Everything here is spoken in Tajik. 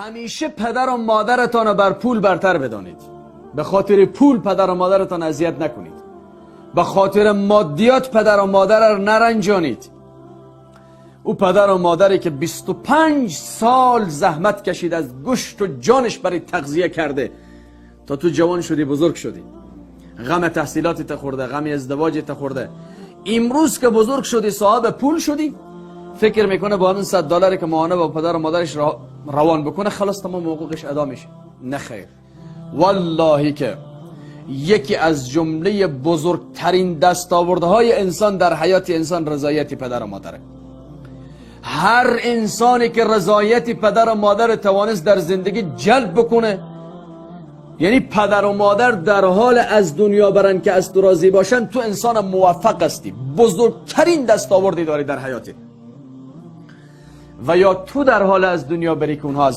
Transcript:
Ҳамеша падару модаратонро бар пул бартар бидонед. Ба хотири пул падару модаратон азият накунед. Ба хотири моддиёт падару модарро наранҷонед. Ӯ падару модаре ки 25 сол заҳмат кашид, аз гӯшту ҷонаш барои тағзия карда то ту ҷавон шудӣ, бузург шудӣ, ғами таҳсилотат хӯрда, ғами издивоҷат хӯрда. Имрӯз ки бузург шудӣ, соҳиби пул шудӣ, фикр мекунад бо он 100 долларе ки моҳона бо падару модараш равон бикунад, халос, тамом ҳуқуқаш адо мешавад. На хайр, валлоҳи ки яке аз ҷумлаи бузургтарин дастовардҳои инсон дар ҳаёти инсон ризояти падару модаре. Ҳар инсоне ки ризояти падару модар тавонист дар зиндагӣ ҷалб бикунад, яъне падару модар дар ҳол аз дунё баранд ки аз ту розӣ бошанд, ту инсони муваффақ ҳастӣ, бузургтарин дастовардӣ дорӣ дар ҳаётат. Ва ё ту дар ҳол аз дунё барӣ ки онҳо аз